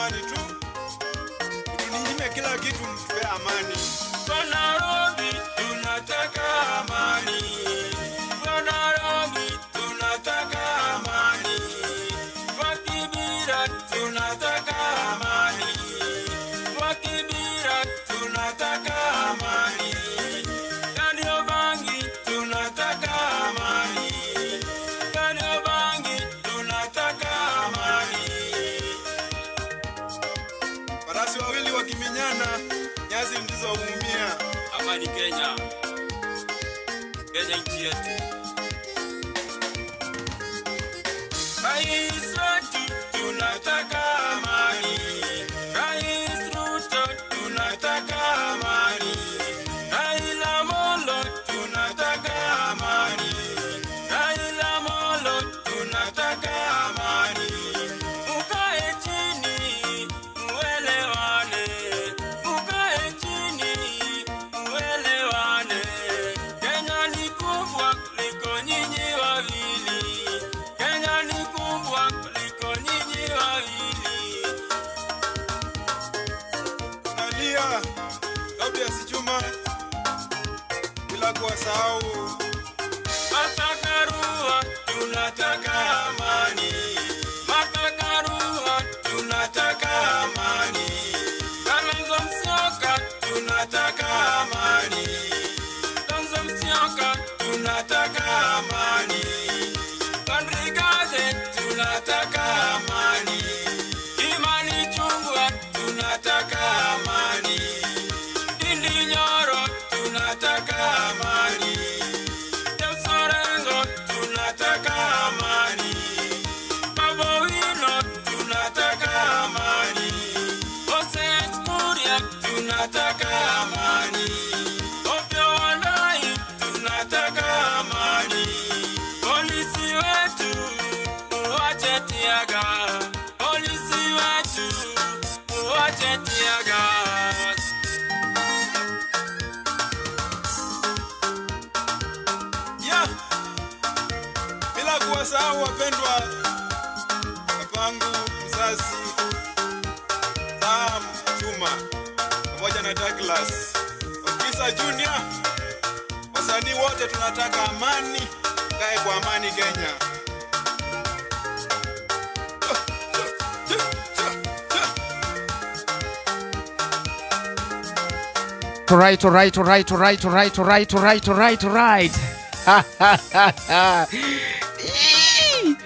amani tu, mtuninyime kila kitu, mtupe amani. Kwa Nairobi tunataka amani. Kwa Nairobi tunataka amani. Kwa Kibera tunataka amani. Kwa Kibera tunataka amani. Kariobangi tunataka amani. Kariobangi tunataka amani. Farasi wawili wakiminyana, nyasi ndizo huumia. Amani Kenya. Kenya nchi yetu. Rais wetu tunataka amani. Rais Ruto tunataka amani. Raila Amolo tunataka amani. Raila Amolo tunataka amani. Mukae chini muelewane. Mukae chini muelewane. Kenya ni kubwa kuliko nyinyi wawili. Kenya ni kubwa kuliko nyinyi wawili. Nalia Tobias Juma, bila kuwasahau Martha Karua tunataka amani. Martha Karua tunataka amani. Kalonzo Musyoka tunataka amani. Kalonzo Musyoka tunataka amani. Rigathi tunataka amani. Kimani Ichung'wah tunataka amani. Ndindi Nyoro tunataka amani. James Orengo tunataka amani. Babu Owino tunataka amani. Moses Kuria tunataka amani. Opiyo Wandayi tunataka amani. Polisi wetu uache teargas. Polisi wetu uache teargas. Ya, bila kuwasahau wapendwa, babangu mzazi Sam Chuma pamoja na Douglas Ofisa Junior. Wasanii wote tunataka amani, kae kwa amani Kenya. Right, right, right, right, right, right, right, right, right. Ii!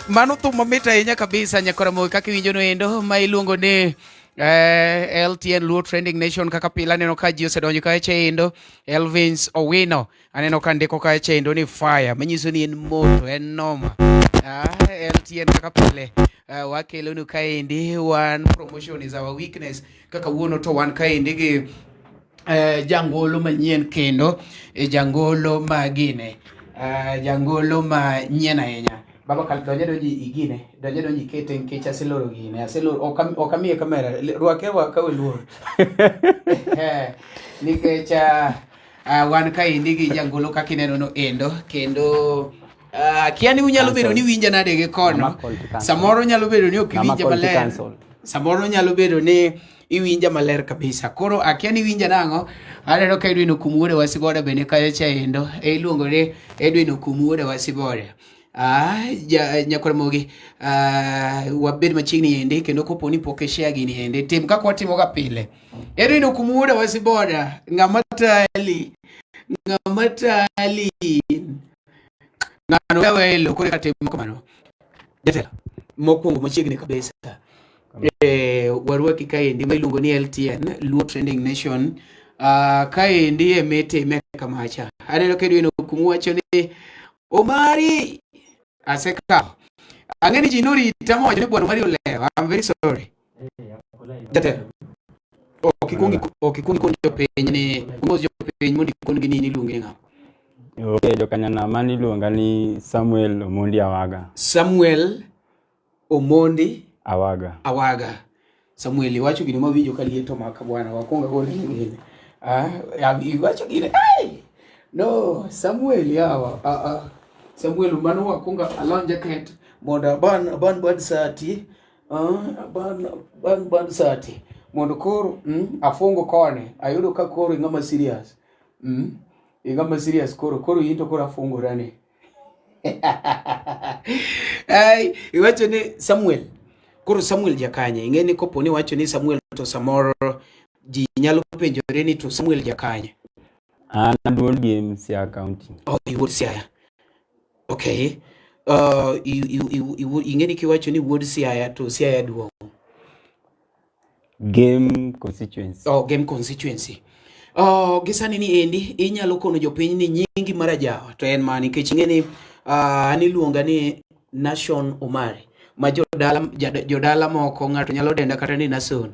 Mano thum mamit ahinya kabisa nyakoramogi kaka iwinjo no endo ma iluongo ni LTN Luo Trending Nation. Kaka pile aneno ka ji osedonjo kacha endo. Elvins Owino aneno ka ndiko kacha endo ni fire, manyiso ni en moto, en noma. LTN kaka pile wakelonu kaendi wan promotion is our weakness. Kaka wuono to wan kaendi gi jangolo manyien kendo jangolo ma gine jangolo manyien ahinya. Baba kal donje donji igine donje donji ikete nikech aseloro gine aseloro ok amiye kamera. Rwake rwaka we luor. Nikech wan kaendi gi jangolo kaka ineno no endo kendo kia ni unyalo bedo ni winja nade gi kono. Nama call to cancel. Samoro nyalo bedo ni ok Nama iwinja call to maler, cancel. samoro nyalo bedo ni iwinja maler kabisa. Koro akia ni iwinja nang'o. Aneno ka Edwin Okumu wuod Wasiboda bende kacha cha endo. Iluongo ni Edwin Okumu wuod Wasiboda. Nyakwar Mogi, wabed machiegni endi kendo kopo ni pok ishare gini endi, tim kaka watimoga pile. Edwin Okumu wuod Wasiboda, ng'ama tali, ng'ama tali, ng'ano welo koro eka timo kamano. Jatelo mokwongo machiegni kabisa, warwaki kaendi ma iluongo ni LTN Luo Trending Nation. Kaendi emitime kamacha aneno ka Edwin Okumu wacho ni Omari asekawo. Ang'e ni ji norita mowacho ni bwana Omari olewo. I'm very sorry. Jatelo. Ok ikwong ikon jopiny ni mos jopiny mondo ikon gi ni iluongi ni ng'a. Okay, jokanyana mane iluonga ni Samuel Omondi Awaga. Samuel Omondi Awaga. Awaga. Samuel, iwacho gino mawinjo ka liet omaka bwana, wakwongo agone ni gini. Iwacho gini. Ai! No, Samuel yawa. Samuel, mano wakwongo alony jacket mondo aban aban bad sati. Bang bang bang sati mondo koro afungo koni ayudo ka koro ing'ama serious. Ing'ama serious koro koro in to koro afungora ni. Ai, iwacho ni Samuel. Koro Samuel jakanye. Ing'e ni kopo ni iwacho ni Samuel to samoro ji nyalo penjore ni to Samuel jakanye. An aduol gi Siaya County. Oh, iwuod Siaya. Okay. Ing'e ni kiwacho ni wuod Siaya to Siaya duong'. Game constituency. Oh, game constituency. Gi sani ni endi inyalo kono jopiny ni nyingi mar ajawa to en mani nikech ing'e ni an iluonga ni Nation Omari ma jodala jodala moko ng'ato nyalo denda kata ni Nason.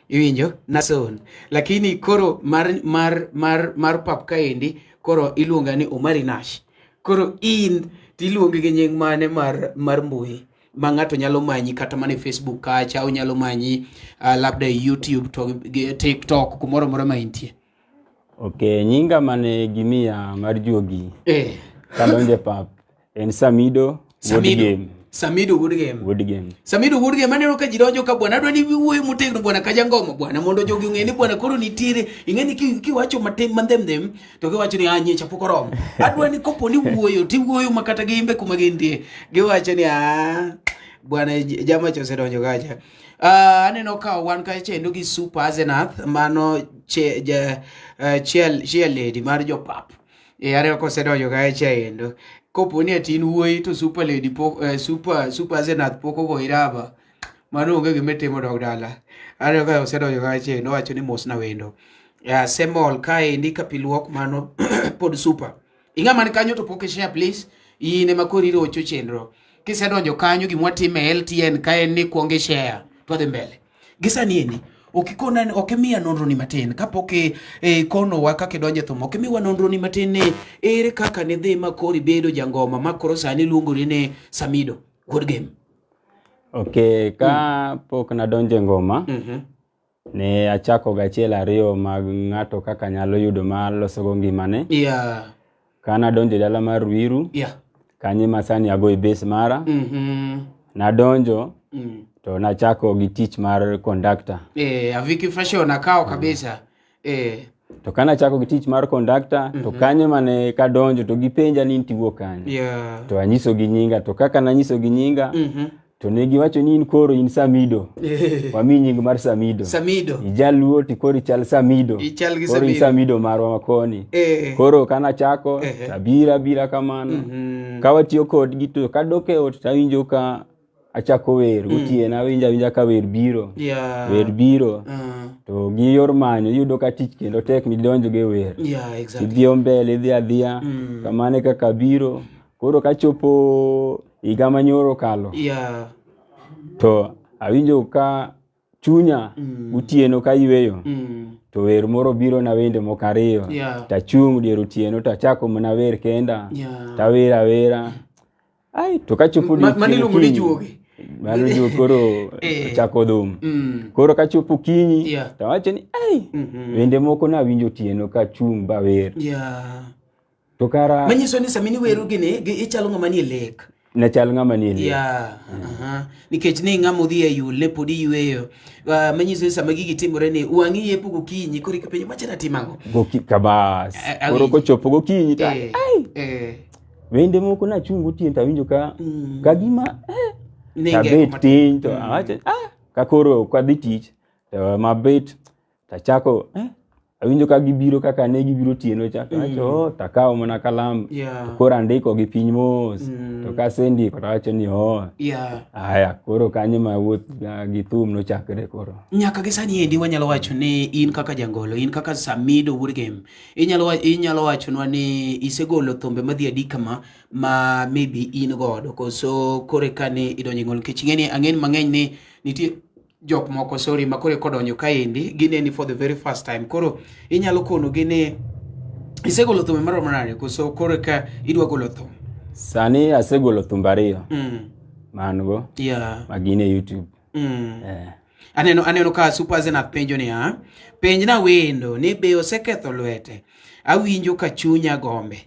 Iwinjo? Nason. Lakini koro mar mar mar mar pap kaendi koro iluonga ni Omari Nash. Koro in tiluongi gi nying mane mar mar mbui ma ng'ato nyalo manyi kata mana e Facebook kacha, onyalo manyi labda e YouTube to gi TikTok kumoro amora ma intie. Ok, nyinga mane gimiya mar juogi kadonjo e pap en Samido Wuod Gem. Samido Wuod Gem. Wuod Gem. Samido Wuod Gem aneno ka ji donjo ka bwana adwa ni iwuoyo motegno bwana Kajangoma bwana mondo jogi ong'e ni bwana koro nitiere ing'e ni kiwacho matin mandhem to giwacho ni ah nyicha pok oromo. Adwa ni kopo ni wuoyo tiwuoyo ma kata gimbe kuma gintie giwacho ni ah bwana jamacha osedonjo kacha. Aneno ka wan kacha kendo gi Super Asenath mano che, ja, chair, chair lady mar jopap. E aneno kosedonjo kacha endo. Kopo ni ati in wuoyi to Super Lady pok Super Super Asenath pok ogoyi raba. Mano onge gima itimo dog dala. Aneno ka osedonjo kacha endo owacho ni mosna wendo. Ya Semol kaendi ka pi luok mano pod super. Ing'a man kanyo to pok i-share please. In ema koro irocho chenro. Kisedonjo kanyo gima watimo e LTN ka en ni kuong i-share to wadhi mbele. Gi sani endi ok ikona ok imiya nonro ni matin kapok ikonowa kaka idonjo e thum ok imiwa nonro ni matin ni ere kaka nidhi ma koro ibedo jangoma ma koro sani luongori ni Samido Wuod Gem. Ok, ka pok nadonjo e ngoma, ne achako gi achiel ariyo mag ng'ato kaka nyalo yudo ma losogo ngimane. Ka nadonjo e dala mar Ruiru, kanyo ema sani agoyo base mara. Nadonjo to nachako gi tich mar conductor. Aviki Fashion akawo kabisa. To ka nachako gi tich mar conductor, to kanyo mane kadonjo to gipenja ni intiwuok kanye. To anyiso gi nyinga, to kaka nanyiso gi nyinga, to ne giwacho ni in koro in Samido. Wamiyi nying mar Samido. Samido. Ijaluo to koro ichal Samido. Ichal gi Koro in Samido. Samido marwa makoni. Koro ka nachako, tabiro abira kamano. Ka watiyo kodgi to kadok e ot tawinjo ka achako wer gotieno awinjo awinja ka wer biro. Wer biro. To gi yor manyo iyudo ka tich kendo tek midonjo go e wer. Idhiyo mbele idhi adhiya. Kamano e kaka biro. Koro kachopo higa manyoro okalo, to awinjo ka chunya gotieno kayweyo, to wer moro biro na wende moko ariyo. Tachung' dier otieno tachako mana wer kenda. Tawer awera. Ai, to kachopo Mano odiochieng' iluongo ni okinyi, juogi. Mano juogi koro ochako dhum. Koro kachopo okinyi, tawacho ni ai, wende moko nawinjo otieno kachung' bawer. To kara manyiso ni sama iwero gini gi ichalo ng'ama nie lek. Ne chal ng'ama nie lek. Nikech ni ng'ama odhi e yul ne pod iyweyo. Manyiso ni sama gigi timore ni wang'i yepo gokinyi koro ipenjo macha natimo ang'o? Goki kabas. Koro Awinji. kochopo gokinyi to ai. Wende moko nachung' gotieno to awinjo ka ka gima Ninge tabet kuma- piny to awacho ka koro ok adhi tich to mabet tachako awinjo ka gibiro kaka ne gibiro otieno cha to awacho oh, takawo mana kalam to koro andiko gi piny mos to kasendiko to awacho ni oh aya koro kanyo ma wuoth gi thum nochakre koro. Nyaka gi sani endi wanyalo wacho ni in kaka jangolo, in kaka Samido Wuod Gem, inyalo wachonwa ni isegolo thumbe madhi adi kama ma maybe in godo koso kore ka ni idonjo e ngolo nikech ing'eni ang'eni mang'eny ni nitie jok moko sorry ma kore kodonjo kaendi gineni for the very first time koro inyalo konogi ni isegolo thumbe maromo nade koso kore ka idwa golo thum? Sani asegolo thumbe ariyo ma an go ma gin e YouTube. Aneno ka Super Zenith penjo niya, penjna wendo ni be oseketho lwete, awinjo ka chunya gombe.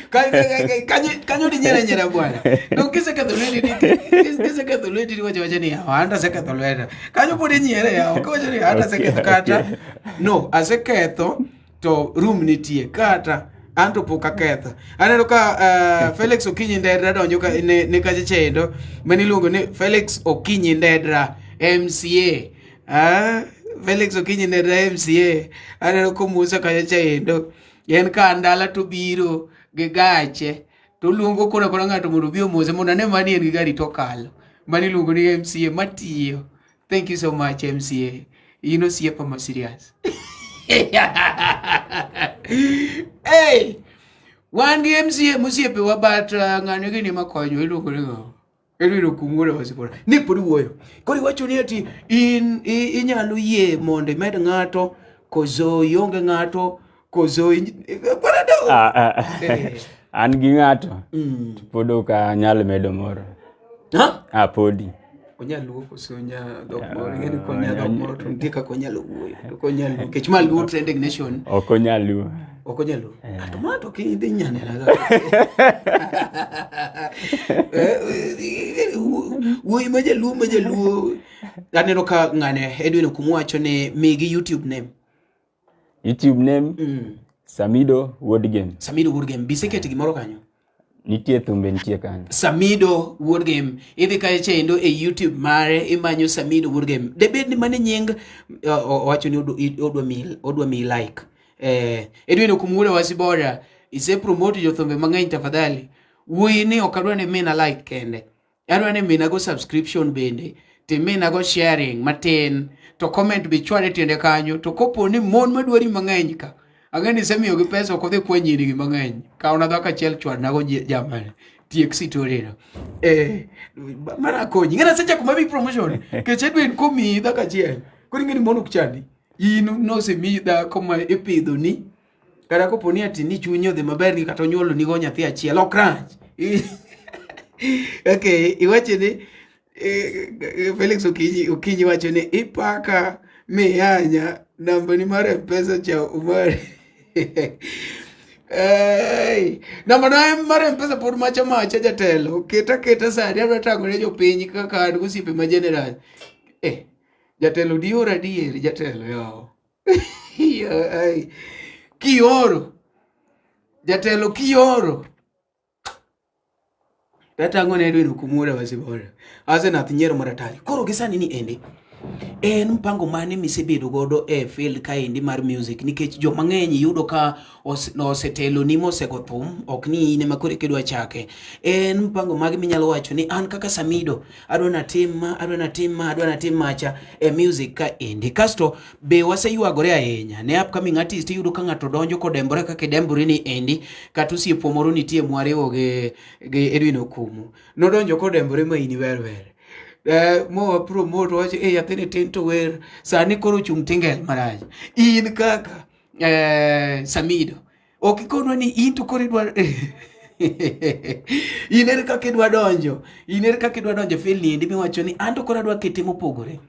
Kanyo di nyiera nyiera bwana. Dong kiseketho lweti ni kiseketho lweti ni wacho wacho ni yawa an to aseketho lweta. Kanyo pod inyiere yawa kiwacho ni an to aseketho kata no aseketho to room nitie kata an to pok aketho. Aneno ka Felix Okinyi Ndedra donjo ka ne kacha chendo mane iluongo ni Felix Okinyi Ndedra MCA. Felix Okinyi Ndedra MCA aneno komusa kacha chendo. En ka ndala to biro gi gache to luongo kora kora ng'ato mondo obi omose mondo ane mani en gi gari to okalo. Mani iluongo ni MCA matiyo. Thank you so much MCA. In osiepa ma serious. Hey! Wan gi MCA mosiepewa but ng'ano gini makonyo iluongo ni ng'o? Edwin Okumure Wasibora. Ni pod wuoyo. Koro iwacho ni ati in inyalo yie mondo imed ng'ato koso ionge ng'ato koso Ah, ah. An gi ng'ato to pod ok anyal medo moro. Ha? Ah, podi. Onyal luo koso onya dhok moro? Ing'e ni konya dhok moro to nitie kaka onyalo wuoyo. To konyal luo. Nikech ma Luo Trending Nation. Ok onyal luo. Ok onyal luo. Ah, to ma to kidhi nyanena ga. Wuoyi ma jaluo ma jaluo. Aneno ka ng'ane Edwin Okumu wacho ni migi YouTube name. YouTube name Samido Wuod Gem. Samido Wuod Gem. Biseketi gimoro kanyo? Nitie thumbe nitie kanyo. Samido Wuod Gem. Idhi kae chendo e YouTube mare imanyo Samido Wuod Gem. Debed ni mane nying owacho ni odwa mi like. Edwin Okumure Wasibora ise promote jothumbe mang'eny tafadhali. Wuoyi ni ok adwa ni mina like kende. Adwa ni mina go subscription bende, timina go sharing matin, to comment be chwale tiende kanyo. To kopo ni mon madwari mang'eny ka, ang'e ni isemiyogi pesa ok odhi kwa nyirigi mang'eny. Kawna dhako achiel chwadnago jamani. Tiek sitori no. Mana konyi. Ng'e nasechako mami promotion. Kech Edwin komiyi dhako achiel. Koro ing'e ni mon ok chandi. In nosemiyi dhako ma ipidho ni. Kata kopo ni ati ni chunyi odhi maber ni kata onyuolo nigo nyathi achiel ok rach. Okay, iwacho ni Felix Okinyi wacho ni ipaka miyanya namba ni mar M-Pesa cha umari. Hey, namba na mar M-Pesa pod macha macha jatelo. Keta keta sani adwa tang'o ne jopiny kaka an gosiepe ma general. Jatelo dior adier jatelo yawa. Kioro jatelo kioro tatang'o ne Edwin Okumura Wasibora Asenath nyiero maratari. Koro gi sani ni endi en mpango mane misebedo godo e field kaendi mar music, nikech joma ng'eny yudo ka oseteloni mosego thum, ok ni in ema koro eka chake. En mpango mage minyalo wacho ni an kaka Samido adwa natim ma, adwa natim ma, adwa natim macha e music kaendi. Kasto be waseywagore ahinya ne upcoming artist, iyudo ka ng'ato donjo kodembore kaka idembori ni endi, kata osiepwa moro nitie mwariwo gi Edwin Okumu, nodonjo kodembore ma in iwer wer. Mowa promote wacho nyathini tin to wer sani koro ochung' tingel marach. In kaka Samido ok ikonwa ni in to koro idwa in ere kaka idwa donjo, in ere kaka idwa donjo e field ni endi miwacho ni an to koro adwa kete mopogore.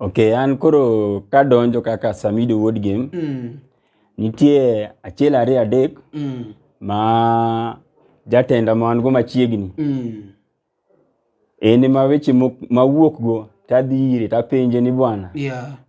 Okay, an koro kadonjo kaka Samido Wuod Gem, nitie achiel ariyo adek ma jatenda ma wan go machiegni. En ema weche mawuok go tadhi ire tapenje ni bwana,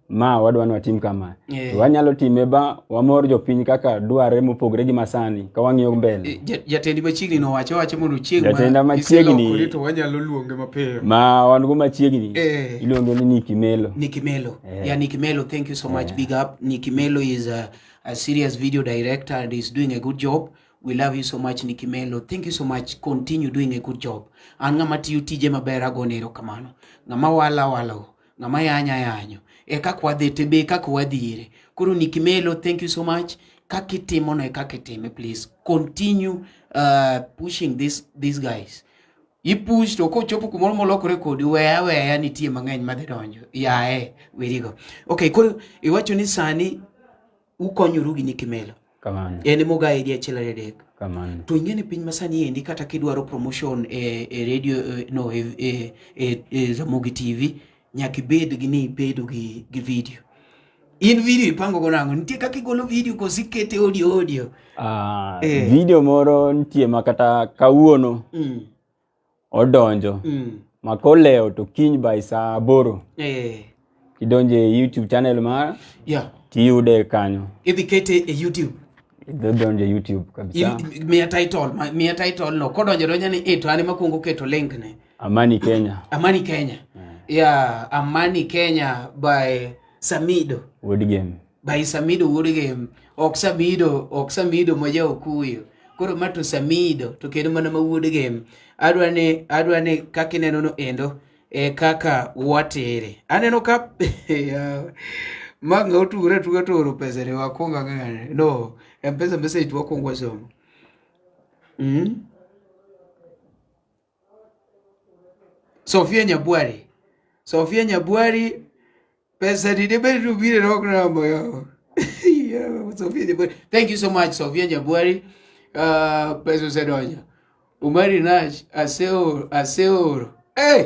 ma wadwa ni watim kama. To wanyalo time ba wamor jopiny kaka dware mopogore gi masani ka wang'iyo mbele. Jatendi machiegni no wacho wacho mondo chieng' ma Jatenda machiegni iselokori to wanyalo luonge mapiyo. Ma wan go machiegni iluonge ni Nicky Melo. Nicky Melo. Yeah, Nicky Melo, thank you so much. Big up. Nicky Melo is a serious video director and is doing a good job. We love you so much, Nicky Melo. Thank you so much. Continue doing a good job. An ng'ama tiyo tije maber agone erokamano. Ng'ama wala wala, ng'ama yanya yanyo. E kaka wadhi te be kaka wadhi ire. Koro Nicky Melo, thank you so much. Kaka itimo no e kaka itime, please. Continue pushing these guys. Ipush to kochopo kumoro molokore kodi, weya weya nitie mang'eny madhi donjo. Yae, werigo. Okay, koro iwacho ni sani ukonyoru gi Nicky Melo. Kamano. En ema ogayi achiel ariyo adek. Kamano. To ing'e ni piny masani endi kata kidwaro promotion e radio, no, e Ramogi TV, nyaka ibed gi ni ibedo gi video. In video ipango go nang'o? Nitie kaka igolo video koso ikete audio audio? Ah, Eh. video moro nitie ma kata kawuono odonjo ma kolewo to kiny by saa 8 kidonjo e YouTube channel mara tiyude kanyo. Idhi kete e YouTube. Idhi donjo e YouTube kabisa. Miya title, miya title no. Kodonjo donja ni eh, to an ema kuongo keto link ne. Amani Kenya. Amani Kenya. Yeah, Amani Kenya by Samido. Wuod Gem. By Samido Wuod Gem. Ok Samido, ok Samido ma ja Okuyu. Koro ma to Samido to kendo mana ma Wuod Gem. Adwa ni adwa ni kaka ineno no endo e kaka watere. Aneno ka ma ng'a otugore atuga to oro pesa ne wakwongo ang'e. No, M-Pesa message to wakwongo wasomo. Sofia Nyabwari. Sofia Nyabwari pesa ni debed ni obiro e wrong number yo. Yeah, Sofia Nyabwari. Thank you so much Sofia Nyabwari. Pesa osedonjo. Umari Nash aseoro aseoro. Hey,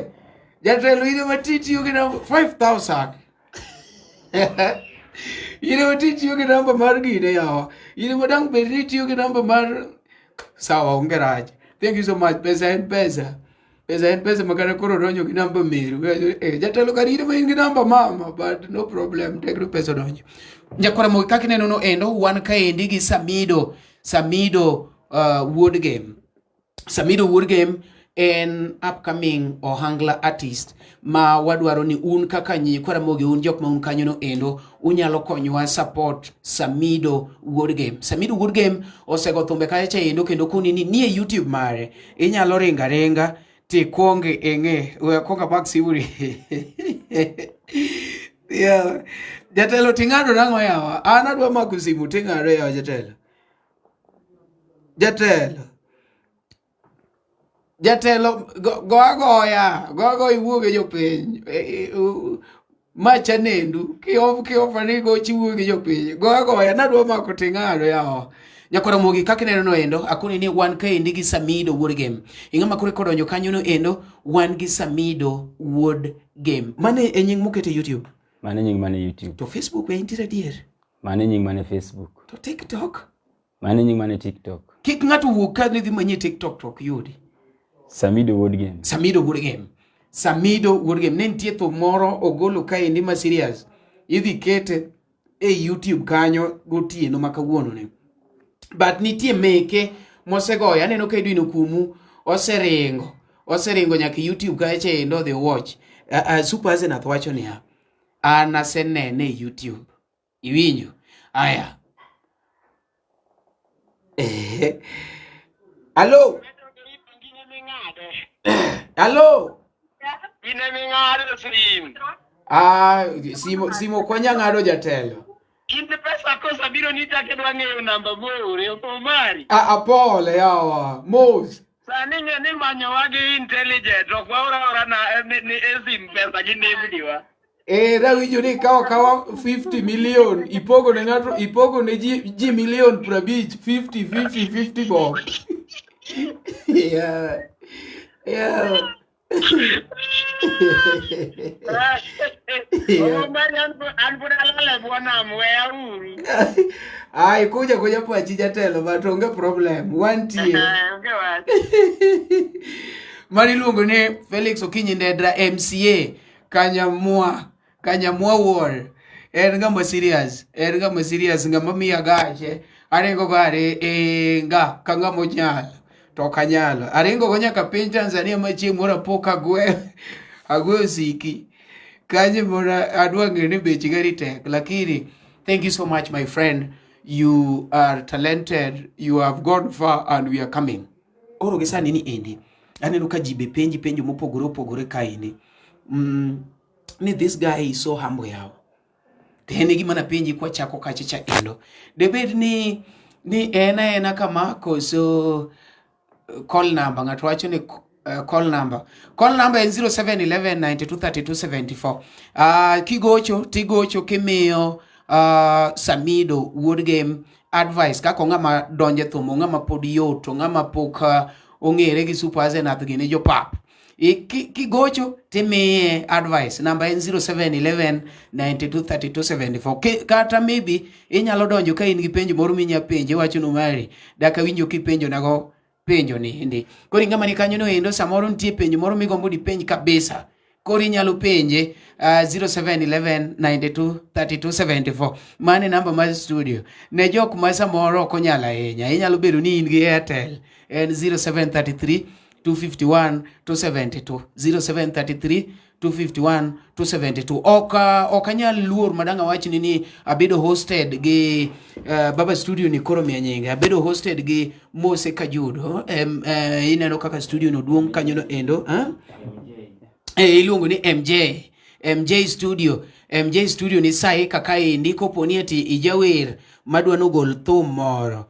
jatelo in ema ti tiyo gi namba 5000. In ema ti tiyo gi namba mar gine yawa. In ema dang' bed ni itiyo gi namba mar sawa onge rach. Thank you so much. Pesa en pesa. Pesa en pesa ma kata koro donjo gi namba meru. Eh, jatelo kar in ema in gi namba mama but no problem. Tek ni pesa odonjo. Nyakwara Mogi kaka ineno no endo wan kaendi gi Samido. Samido Wuod Gem. Samido Wuod Gem en upcoming ohangla artist ma wadwaro ni un kaka nyikwa Ramogi un jok ma un kanyo no endo unyalo konyowa support Samido Wuod Gem. Samido Wuod Gem osego thumbe kacha cha endo kendo koni ni nie YouTube mare inyalo ringa ringa tikwong ing'e we akwong amak simu ni. Yeah. Jatelo ting'ado nang'o yawa? An adwa mako simu ting'ado yawa jatelo. Jatelo. Jatelo go go agoya, go agoya iwuo gi jopiny. Ma chanendu, kiofa ni gochi wuo gi jopiny. Go agoya, nadwa mako ting'ado yawa. Nyakwar Ramogi kaka ineno no endo, akoni ni wan kaendi gi Samido Wuod Gem. Ing'ama koro kodonjo kanyo no endo, wan gi Samido Wuod Gem. Mano e nying moket e YouTube. Mano e nying mane YouTube. To Facebook be intiere adier? Mano e nying mane Facebook. To TikTok? Mano e nying mane TikTok. Kik ng'ato wuog ka ni dhi manyi TikTok to ok yudi. Samido Wuod Gem. Samido Wuod Gem. Samido Wuod Gem. Ne nitie thum moro ogolo kaendi ma serious. Idhi kete e YouTube kanyo gotieno ma kawuono ni. But nitie meke mosegoyo. Aneno ka Edwin Okumu oseringo. Oseringo nyaka YouTube kacha endo odhi watch. Super Asenath wacho niya, an asenene e YouTube. Iwinjo? Aya. Hello. Hello. In ema ing'ado sim. Ah, simo simo konya ng'ado jatelo. In pesa kosa biro ni chak idwa ng'eyo namba moore ok mari. Ah, apole yawa. Mos. Sani ng'e ni manyowa gi intelligent ok waora ora na ni, ni e sim pesa gi nembniwa. Eh, rawinjo ni ikawo akawa 50 million ipogo ne ng'ato ipogo ne ji, ji milion 50 50 50 50 bob. Yeah. Yeah. Yeah. Omari an pod alal e bwo nam weya uru. Ai, kuja kuja pachi jatelo but onge problem. Wantie. Onge wach. Mano iluongo ni Felix Okinyi Ndedra MCA Kanyamwa Kanyamwa Ward. En ng'ama serious, en ng'ama serious, ng'ama miya gache. Aringo go are enga ka ng'ama onyalo to ok anyalo. Aringo go nyaka piny Tanzania ma chieng' moro apo ka agweyo agweyo siki. Kanyo moro adwa ng'eyo ni bech gari tek lakini thank you so much my friend. You are talented, you have gone far and we are coming. Koro gi sani ni endi aneno ka ji be penji penjo mopogore opogore kaendi ni this guy is so humble yawa. To en e gima napenji kwachako kacha cha endo. Debed ni en aena kama koso call number ng'ato wacho ni call number. Call number en 0711 92 32 74. Kigocho tigocho kimiyo Samido Wuod Gem advice kaka ong'ama donje thum, ong'ama pod yot, ong'ama pok ong'ere gi Super Asenath gini jopap. Kigocho timiye advice namba en 0711 92 32 74. Kata maybe inyalo donjo ka in gi penjo moro minya penje, iwacho ni Omari dak awinjo kipenjo nago penjo ni endi. Koro ing'ama ni kanyo no endo samoro nitie penjo moro migombo dipenj kabisa. Koro inyalo penje 0711 92 32 74. Mano e namba mar studio. Ne jok ma samoro ok onyalo ahinya, inyalo bedo ni in gi Airtel en 0733 251 272 0733 251 272. Ok anyal luor madang' awachni ni abedo hosted gi Baba Studio ni koro miya nyinge. Abedo hosted gi Mose Kajudo. Ineno kaka studio no duong' kanyo no endo. Iluongo ni MJ. MJ Studio. MJ Studio ni sahi kaka endi kopo ni ati ijawer madwa nogol thum moro.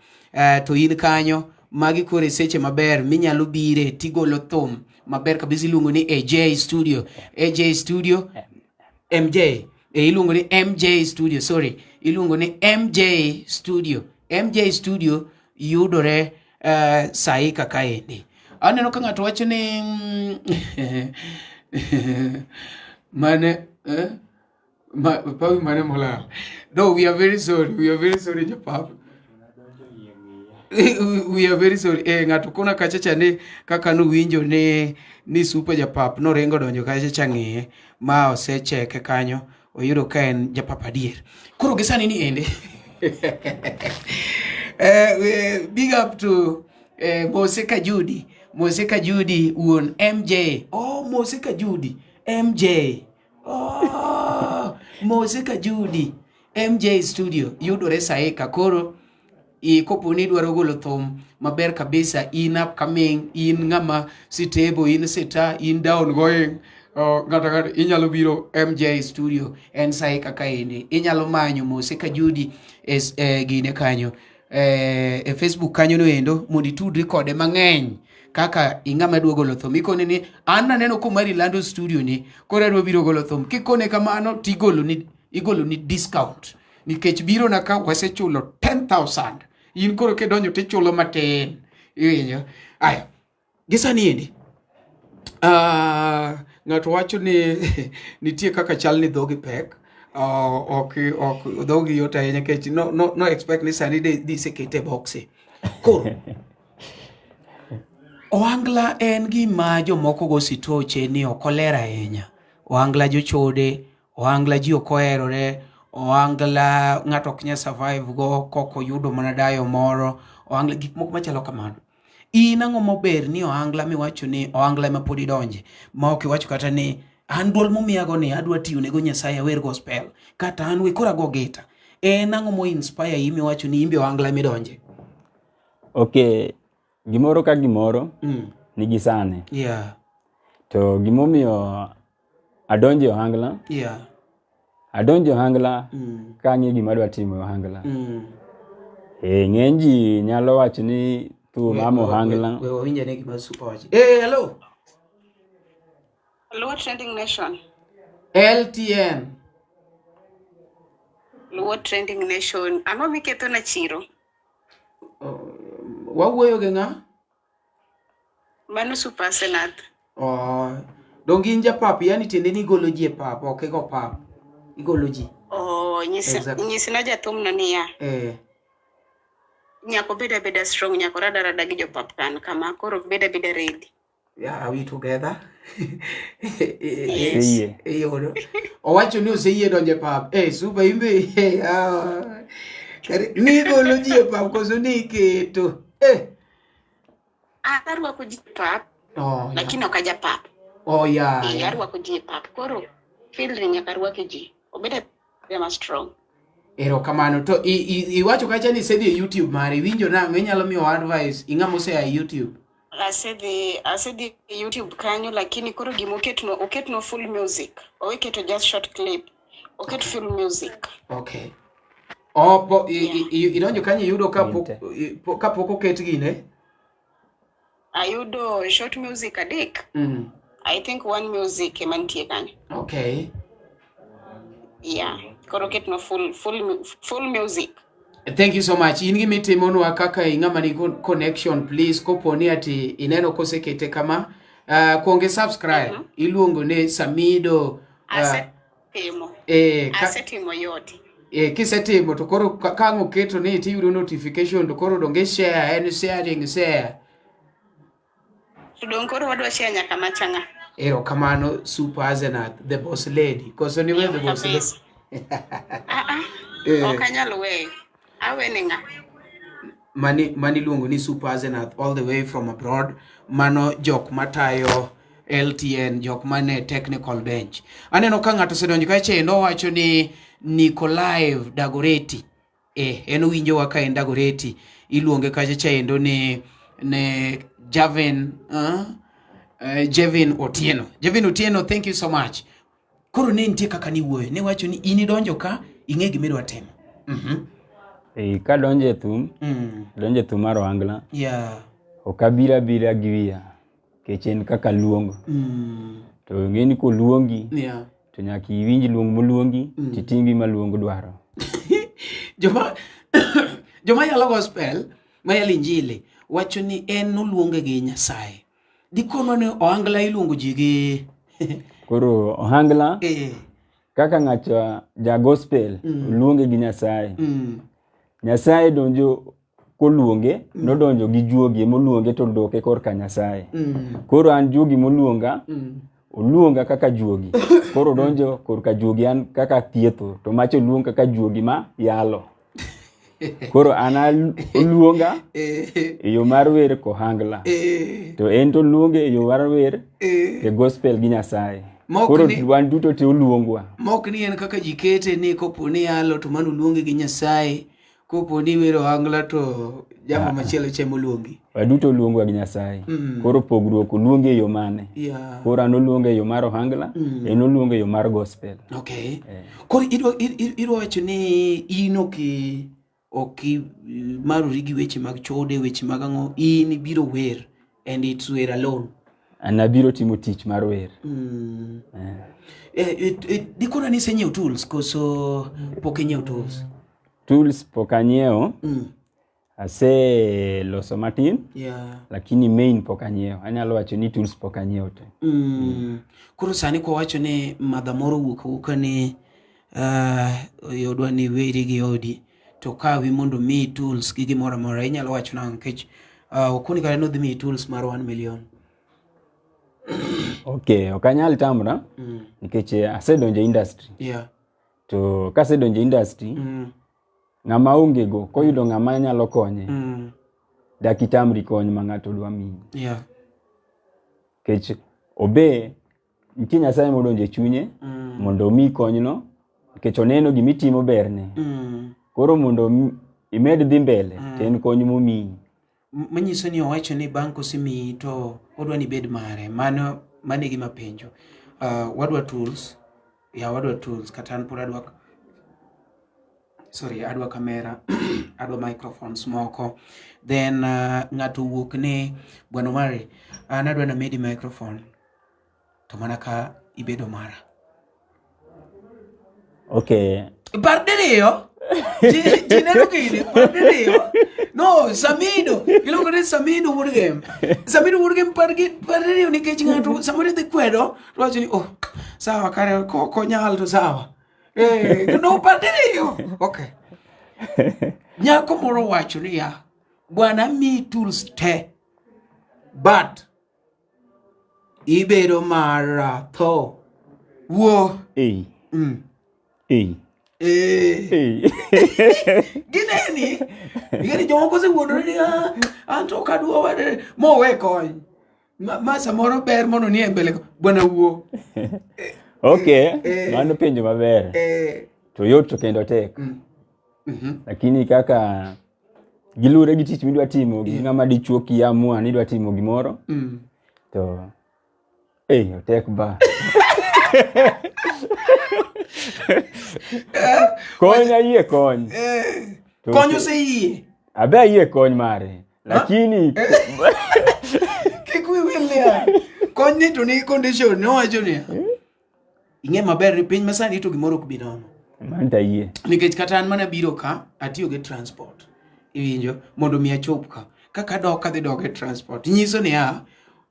To in kanyo magi koro e seche maber minyalo bire tigolo thum maber kabisa iluongo ni AJ Studio. AJ Studio MJ. Iluongo ni MJ Studio, sorry. Iluongo ni MJ Studio. MJ Studio yudore sahi kaka endi. Aneno ka ng'ato wacho ni mane pawi mane molal. No, we are very sorry. We are very sorry, Japap. We are very sorry. Ng'ato kona kacha cha ni kaka nuwinjo ni super japap noringo donjo kacha cha ng'iye ma osecheke kanyo oyudo ka en japap adier. Koro gi sani ni ende. Big up to Mose Kajudi. Mose Kajudi wuon MJ. Oh, Mose Kajudi MJ. Oh, Mose Kajudi MJ Studio yudore Saika. Koro kopo ni idwaro golo thum maber kabisa, in upcoming, in ng'ama sitebo, in sita, in down going, ng'ato ng'ato inyalo biro MJ Studio en Saika kaendi. Inyalo manyo Mose Kajudi e gine kanyo e Facebook kanyo no endo mondo itudri kode mang'eny kaka ing'ama dwa golo thum. Ikone ni an naneno komari lando studio ni koro adwa biro golo thum. Kikone kamano tigolo ni igolo ni discount nikech biro na ka wasechulo 10,000 in koro kidonjo tichulo matin. Iwinjo? Aya, gi sani endi ng'ato wacho ni nitie kaka chal ni dhogi pek. Ok dhogi yot ahinya nikech no expect ni sani de isekete e boksi. Koro ohangla en gima jomoko go sitoche ni ok oler ahinya. Ohangla jochode, ohangla ji ok oherore, ohangla ng'ato ok nyal survive go kok oyudo mana dayo moro, ohangla gik moko machalo kamano. In ang'o maber ni ohangla miwacho ni ohangla ema pod idonje ma ok iwacho kata ni an duol momiyago ni adwa tiyo nego Nyasaye awer gospel kata an we koro ago gita. En ang'o mo inspire yi miwacho ni imbe ohangla midonje? Okay, gimoro ka gimoro nigi sane. To gimomiyo adonjo e ohangla, adonjo e ohangla ka ang'e gima adwa timo e ohangla. Ng'eny ji nyalo wacho ni thum ama ohangla. We wawinj ane gima Super wacho. Hello. Luo Trending Nation. LTN. Luo Trending Nation. Ang'o miketho na chiro? Wawuoyo gi ng'a? Mano Super Asenath. Oh, donge in japap, yani tiende ni igolo ji e pap, ok igo pap. Igolo ji. Oh, Exactly. nyisna jathumno niya. Nyaka obed abeda strong, nyaka orada rada gi jopap kan kama, koro obed abeda ready. Yeah, are we together? Yes. Oseyie. Iyudo. Owacho ni oseyie donjo e pap. Super imbe. Ni igolo ji e pap koso ni iketo? Arwako ji e pap, Oh, yeah. lakini ok aja pap. Oh, yeah, yeah. Arwako ji e pap. Koro field ni nyaka rwake ji. Obed abeda ma strong. Erokamano. To iwacho kacha ni isedhi e YouTube mare. Iwinjo nang'o? Inyalo miyo advice ing'ama osea e YouTube? Asedhi e YouTube kanyo, lakini koro gima oketno, oketno full music. Owe keto just short clip. Oket full music. Okay. Oh, po, idonjo kanyo iyudo Ginte. kapok oket gine? Ayudo short music adek. I think one music ema nitie kanyo. Okay. Yeah. Koro oketno full music. Thank you so much. In gima itimonwa kaka ing'ama ni connection, please, kopo ni ati ineno kosekete kama, Kuong i subscribe. Iluongo ni Samido. Asetimo. Asetimo yote. Kisetimo to koro ka ang' oketo ni tiyudo notification to koro donge share en sharing share. To dong koro wadwa share nyaka machanga. Erokamano Super Asenath, the boss lady. Koso ni we the boss lady. Kabisa. Ah ah. Ok anyal weyo. Awe ni ng'a? Mani iluongo ni Super Asenath all the way from abroad. Mano jok matayo LTN, jok mane technical bench. Aneno ka ng'ato osedonjo kacha endo owacho ni Nikolaev Dagoretti. En owinjowa ka en Dagoretti. Iluonge kacha cha endo ni ne Javin, Jevin Otieno. Jevin Otieno, thank you so much. Koro ne nitie kaka niwuoyo, ne wacho ni in idonjo ka ing'e gima idwa timo. Kadonjo e thum, adonjo e thum mar ohangla. Ok abiro abira gi wiya, nikech en kaka luongo. To ing'e ni koluongi, to nyaka iwinj luong moluongi, titim gima luong dwaro. Joma yalo gospel, mayalo injili, wacho ni en noluonge gi Nyasaye. Dikonwa ni ohangla iluongo ji gi Koro ohangla, kaka ng'ato ja gospel, oluonge gi Nyasaye. Nyasaye donjo koluonge, nodonjo gi juogi moluonge to oduoke korka Nyasaye. Koro an juogi moluonga, oluonga kaka juogi. Koro odonjo korka juogi an kaka thietho, to macha oluong kaka juogi ma yalo. Koro an oluonga e yo mar wer kohangla. To en to oluonge e yo mar wer e gospel gi Nyasaye. Koro wan duto te oluongwa. Mok ni en kaka ji kete ni kopo ni yalo to mano oluonge gi Nyasaye, kopo ni wero ohangla to jambo machielo cha oluongi. Waduto oluongwa gi Nyasaye. Koro pogruok oluonge e yo mane? Koro an oluonge e yo mar ohangla, en oluonge e yo mar gospel. Koro idwa wacho ni in ok marori gi weche mag chode, weche mag ang'o, in ibiro wer and it's wer alone. An abiro timo tich mar wer. Dikona ni isenyiewo tools koso pok inyiewo tools? Tools pok anyiewo. Aseloso matin, lakini main pok anyiewo. Anyalo wacho ni tools pok anyiewo te. Koro sani kwa wacho ni madha moro owuok awuoka ni odwa ni weri gi odi, to kawi mondo miyi tools gi gimoro amora, inyalo wacho nang'o? Nikech okoni kata ni odhi miyi tools mar 1 million. Okay, ok anyal tamra, nikech asedonjo e industry. To kasedonjo e industry, ng'ama onge go, koyudo ng'ama nyalo konye, dak itamri kony ma ng'ato dwa miyi. Nikech obe nitie Nyasaye modonjo e chunye mondo omiyi konyno, nikech oneno gimitimo berne. Koro mondo imed dhi mbele, to en kony momiyi. Manyiso ni owacho ni bang' kosemiyi to odwa ni ibed mare. Mano e gima penjo. Wadwa tools. Ya, wadwa tools. Kata an pod adwa, sorry, adwa kamera, adwa microphones moko. Then ng'ato wuok ni Bwana Omari, an adwa namedi microphone to mana ka ibedo mara. Okay. Par diriyo. Ji neno gini, par diriyo. No, Samido. Iluongo ni Samido wuod Gem. Samido wuod Gem par diriyo nikech ng'ato samoro idhi kwedo to wacho ni oh, sawa kare konyal to sawa. No, par diriyo. Okay. Nyako moro wacho niya, bwana mi tools te, but ibedo mara tho. Wuo. Gineni. Ing'eni jomoko osewuondore ni, an to ok adwa wade, mowe kony. Ma samoro ber mondo ni e mbele bwana wuo. Okay, mano penjo maber. To yot to kendo tek. Lakini kaka gilure gi tich midwa timo, gi ng'ama dichuo kiamua ni idwa timo gimoro, to otek ba. Kony ayie kony. To Kony oseyie. Abe ayie kony mare. Lakini kik wi wil niya, kony ni to nigi condition, nowacho niya. Ing'e maber ni piny masani to gimoro ok bi nono. Mano to ayie. Nikech kata an mana biro ka, atiyo gi transport. Iwinjo? Mondo mi achop ka. Kaka adok adhi dok e transport. Nyiso niya,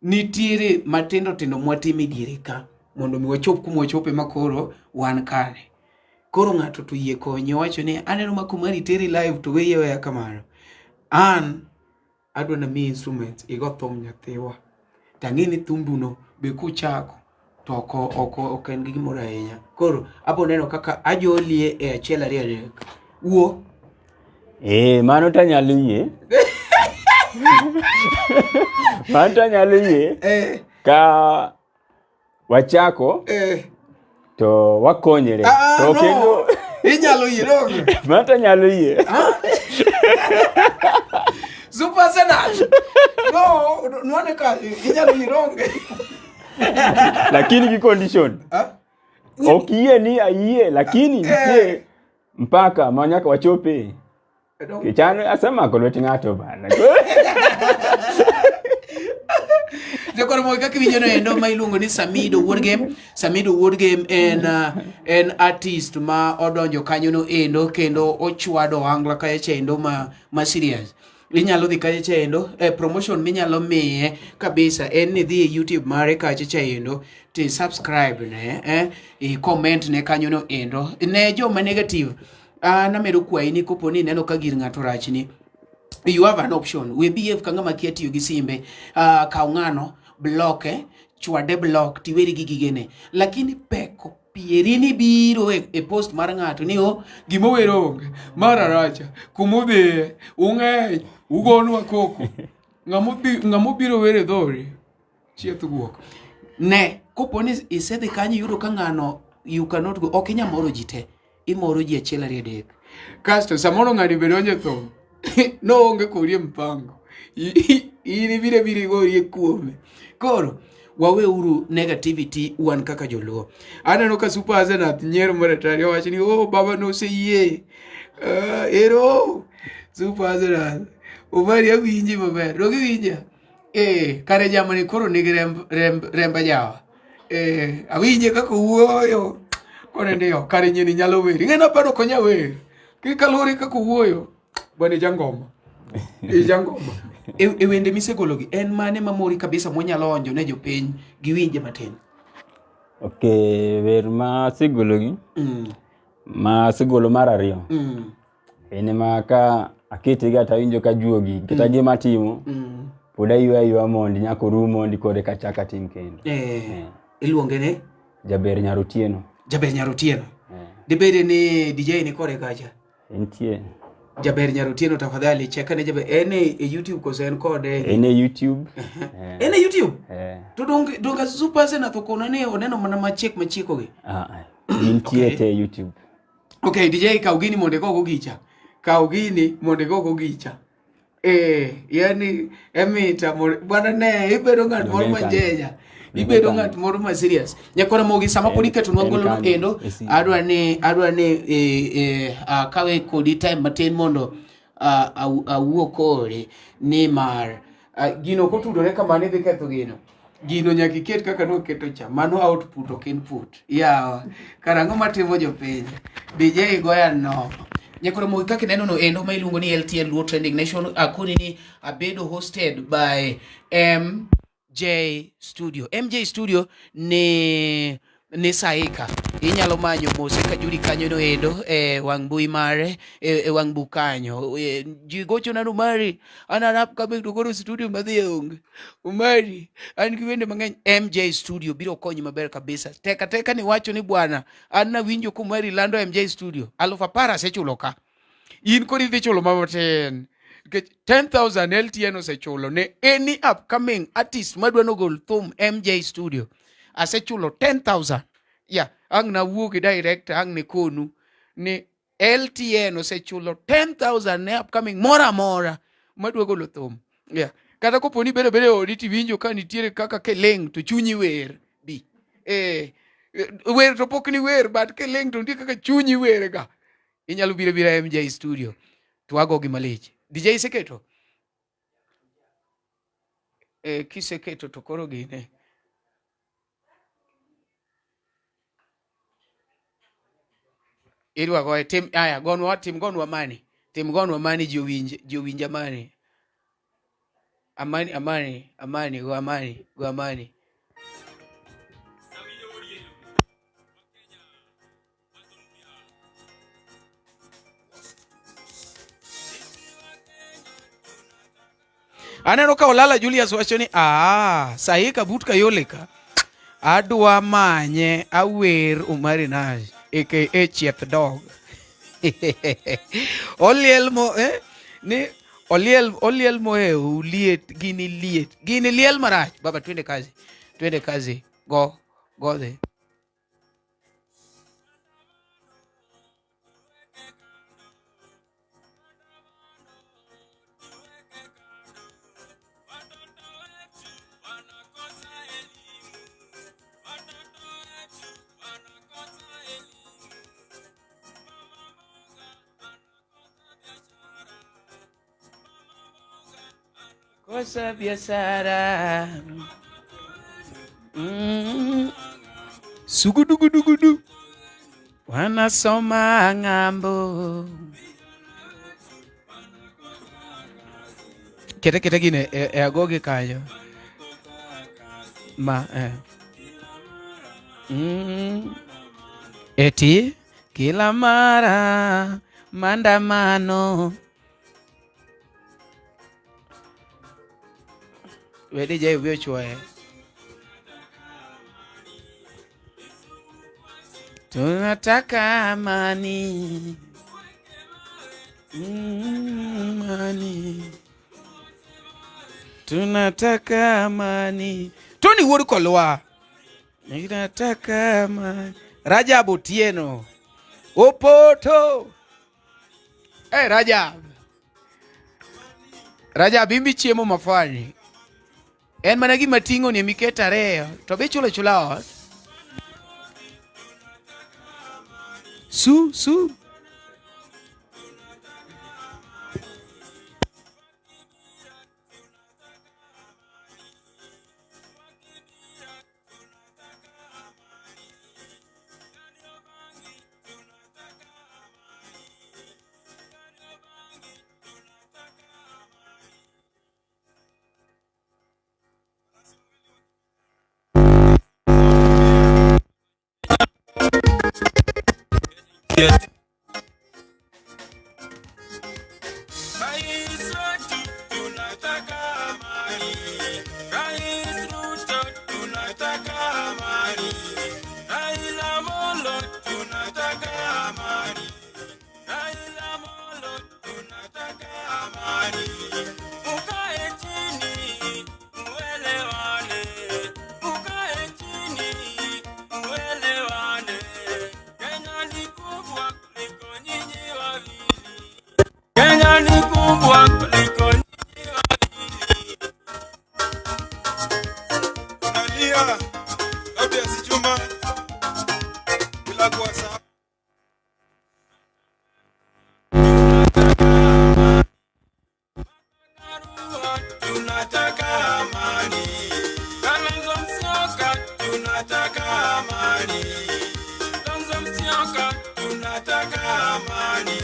Nitiere matindo tindo mwatimo e diere ka mondo mi wachop kuma wachope ma koro wan kare. Koro ng'ato to yie konyi owacho ni aneno ma kumari teri live to weyi aweya kamano. An adwa namiyi instruments igo thum nyathiwa. To ang'e ni thumbuno be kuchako to ok ok ok en gi gimoro ahinya. Koro abo neno kaka ajolie e achiel ariyo adek. Wuo. Eh, mano to anyalo yie. Mano to anyalo yie. Eh. Ka wachako eh. to wakonyre. Ah, to no. kendo Inyalo yie donge? Mano to anyalo yie. Ah? Super Senat. No, nwane ka inyalo yie donge? Lakini gi condition. Ah? Ok yie ni ayie lakini Eh. nitie mpaka ma nyaka wachope. Kichan asemako lwet ng'ato bana. Jokoro moko kaka iwinjo no endo ma iluongo ni Samido Wuod Game. Samido Wuod Game en en artist ma odonjo kanyo no endo kendo ochwado ohangla kacha cha endo ma serious. Inyalo dhi kacha cha endo eh, promotion minyalo miye kabisa en ni dhi e YouTube mare kacha cha endo ti subscribe ne eh, i comment ne kanyo no endo. Ne joma negative an amedo kwayi ni kopo ni ineno ka gir ng'ato rachni you have an option we behave ka ng'ama kia tiyo gi simbe kaw ng'ano block eh, chwade block tiweri gi gigene lakini peko pieri ni biro e post mar ng'ato ni o gima owero onge mar aracha kumodhiye ung'eny ugonwa koko ng'ama obiro wero e dhori chieth guok ne kopo ni isedhi kanyo iyudo ka ng'ano you cannot go ok inyal moro ji te imoro ji achiel ariyo adek kasto samoro ng'ani be donjo e thum noonge kodi e mpango in ibiro biro igorie kuome koro waweuru negativity wan kaka joluo aneno ka Super Asenath nyiero maratari owacho ni oh baba noseyie ero Super Asenath Omari awinji maber donge iwinja eh kare jamani koro nigi remb remb remb ajawa eh awinje kaka owuoyo koro ndiyo kare nyieni nyalo wer ing'e naparo ok onyal wer kaluwore kaka owuoyo bwana ijangoma ijangoma e wende misegologi en mane mamori kabisa mwanyalo onjo ne jopiny giwinje matin Okay, wer ma asegologi ma asegolo mar ariyo en ema ka aketega to awinjo ka juogi kata gima atimo pod aywa aywa mondi nyaka orum mondi koro eka achak atim kendo. Iluonge ni? Jaber Nyar Otieno. Jaber Nyar Otieno. Dibede ni DJ ni kore kacha? Entie. Jaber Nyar Otieno tafadhali check ane Jaber en e YouTube koso en kode? En e YouTube. En e YouTube? To donge Super Asenath okona ni oneno mana machiek machieko gi? Ah, gintie te e YouTube. Okay, DJ kaw gini mondo igogo gicha. Kaw gini mondo igogo gicha. Yani emita bwana ne ibedo ng'at moro manjeja. Ibedo ng'at moro ma serious. Nyakwara Mogi sama pod iketonwa golo no endo, adwa ni akawe kodi time matin mondo awuo kode nimar gino kotudore kamano idhi ketho gino. Gino nyaka iket kaka noketo cha, mano output ok input. Yawa, karang'o matimo jopiny? DJ goya no. Nyakwara Mogi kaka ineno no endo ma iluongo ni LTN Luo Trending Nation, akoni ni abedo hosted by MJ Studio. MJ Studio ni Saika. Inyalo manyo Mose Kajuri kanyo no endo e wang' mbui mare e wang' buk kanyo. Ji gochona ni Omari, an an upcoming to koro studio madhi onge. Omari, an gi wende mang'eny. MJ Studio biro konyi maber kabisa. Teka teka ni wacho ni bwana, an nawinjo kumari lando MJ Studio. 10,000 asechulo ka. In koro idhi chulo ma matin. Nikech 10,000 LTN osechulo ne any upcoming artist madwa nogol thum MJ Studio. Asechulo 10,000. Yeah, ang' nawuo gi director ang' ne konu ni LTN osechulo 10,000 ne upcoming moro amora madwa golo thum. Yeah. Kata kopo ni bedo bedo e odi tiwinjo ka nitiere kaka kiling' to chunyi wer bi. Wer to pok ni wer but kiling' to nitie kaka chunyi wer ga. Inyalo biro bira MJ Studio to wago gi malich. DJ iseketo? Kiseketo to koro gine. Idwa goye tim aya gonwa tim gonwa mani. Tim gonwa mani ji owinj ji owinja mani. Amani, amani, amani, go amani, go amani. Aneno ka Olala Julius wacho ni aa, sahi kabut kayole ka adwa manye awer Omari Nash aka Chieth Dog. Oliel mo eh, ni oliel oliel mohew liet gini liet gini liel marach. Baba twende kazi, twende kazi, go go there. Kosa biashara. Sugudugudugudu. Wanasoma ng'ambo. Kete kete gine e, e agogi kanyo. Ma eh. Eti kila mara maandamano. We DJ wiyo chwoye. Tunataka amani. Amani. Tunataka amani. Tony wuod Kolwa. Tunataka amani. Rajab Otieno. Opoto. Hey, Rajab. Rajab imbi chiemo mafani. En mana gima ting'o ni miketo ariyo to be ichulo chula ot. Su su. Rais wetu tunataka amani. Rais Ruto tunataka amani. Raila Amolo tunataka amani. Raila Amolo tunataka amani. Mukae chini muelewane. Mukae chini muelewane. Kenya ni kubwa kuliko nyinyi wawili. Kenya ni kubwa kuliko nyinyi wawili. Tunalia Tobias Juma bila kuwasahau tunataka amani. Kalonzo Musyoka tunataka amani. Kalonzo Musyoka tunataka amani.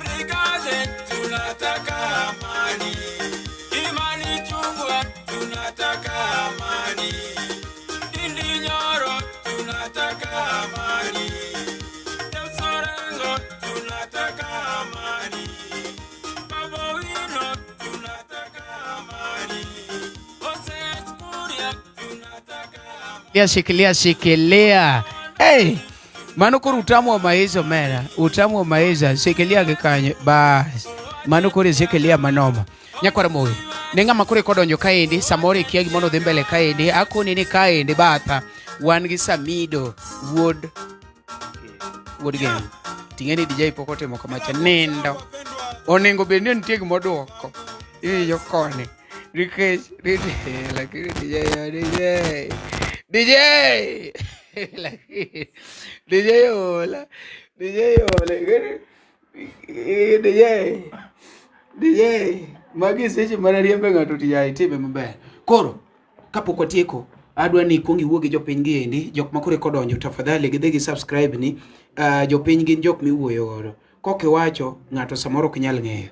Rigathi tunataka amani. Kimani Ichung'wah tunataka amani. Ndindi Nyoro tunataka amani. James Orengo tunataka amani. Babu Owino tunataka amani. Moses Kuria tunataka amani. Shikilia, shikilia, shikilia. Hey, mano koro utamu wa maisha omera, utamu wa maisha, shikilia gi kanyo. Bas. Mano koro shikilia manoma. Nyakwar Moi, ne ng'ama koro kodonjo kaendi, samoro ikia gima dhi mbele kaendi, akoni ni kaendi batha, wan gi Samido wuod wuod gem. Ting'e ni DJ pok otimo kamacha, nindo. Onego bed ni nitie gima oduoko. Iwinjo koni. Nikech lakini DJ DJ DJ lakini DJ ola DJ ola DJ DJ magi seche mana riembe ng'ato tija itime maber. Koro kapok watieko adwa ni ikuong iwuo gi jopiny gi endi jok ma koro eka odonjo tafadhali gidhi gi subscribe ni jopiny gin jok miwuoyo godo. Kokiwacho ng'ato samoro ok nyal ng'eyo.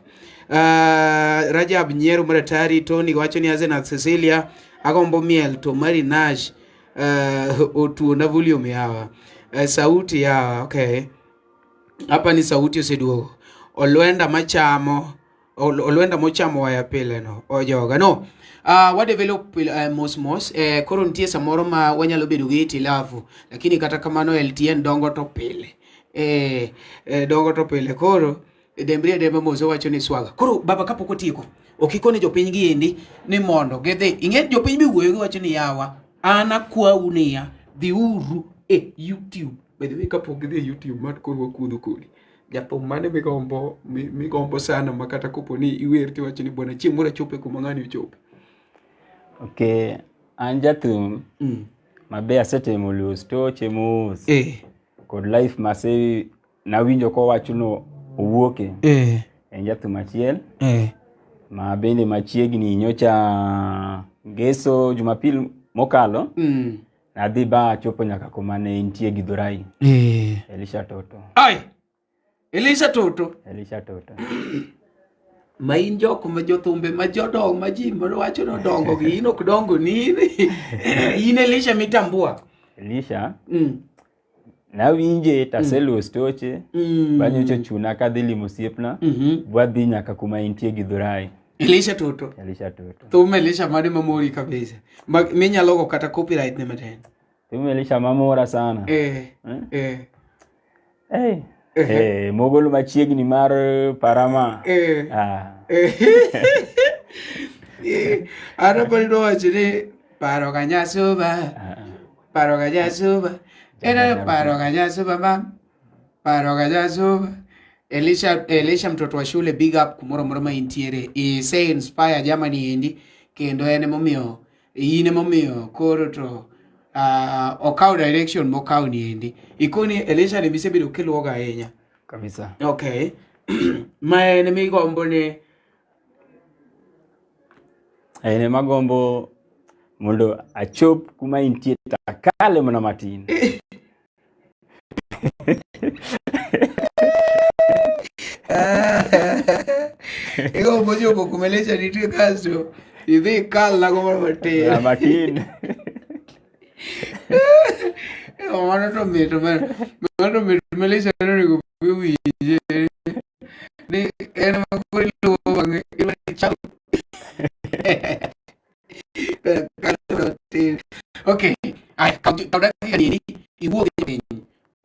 Rajab nyiero maratari Tony wacho ni Azenath Cecilia agombo miel to Mari Nash otuona volume yawa. Sauti yawa, okay. Hapa ni sauti oseduogo. Olwenda machamo olwenda mochamo waya pile no ojoga no. Wa develop mos mos koro nitie samoro ma wanyalo bedo gi itilafu lakini kata kamano LTN dongo to pile dongo to pile koro dembri ademba mos owacho ni swaga koro baba kapok otieko ok ikone jopiny gi endi ni mondo gidhi ing'e jopiny miwuoyo giwacho ni yawa an akwau niya dhiuru e YouTube. By the way, kapok gidhi e YouTube mat koro wakuodho kodi. Jathum mane migombo migombo sana ma kata kopo ni iwer tiwacho ni bwana chieng' moro achope kuma ng'ani ochope. Okay, an jathum mabe asetemo luwo stoche mos kod life mase nawinjo kowacho no owuoke. En jathum achiel ma bende machiegni nyocha ngeso Jumapil mokalo nadhi ba achopo nyaka kuma ne entie Githurai. Elisha Toto. Ai! Elisha Toto. Elisha Toto. Ma in jok ma jothumbe ma jodongo ma ji wacho ni odongo gi in ok dongo ni in. In Elisha mitambua. Elisha. Nawinje taseluwo stoche banyocha ochuna kadhi limo osiepna wadhi nyaka kuma entie Githurai. Elisha Toto. Elisha Toto. Thum Elisha mane mamori kabisa. Ma minyalo go kata copyright ne matin. Thum Elisha mamora sana. Mogolo machiegni mar Parama. An apani nowacho ni paro ga nyasuba. Paro ga nyasuba. Ena paro ga nyasuba ma. Paro ga nyasuba. Elisha, Elisha mtoto wa shule big up kumoro moro ma intiere. Ise inspire Germany endi kendo en emomiyo in emomiyo koro to okaw direction mokaw ni endi. Ikoni Elisha ni misebedo kiluwoga ahinya. Kabisa. Okay. Ma en migombo ni en ema gombo mondo achop kuma intie to akale mana matin. Igombo chopo kuma Elisha nitie kasto idhi ikal nago mana matin. Na matin. Mano to mit, mano to mit Elisha nonego bi winje ni en ema koro iluwo bang'e idwa ni ichal. Okay, aya, kaw dakika ni iwuo gi jopiny.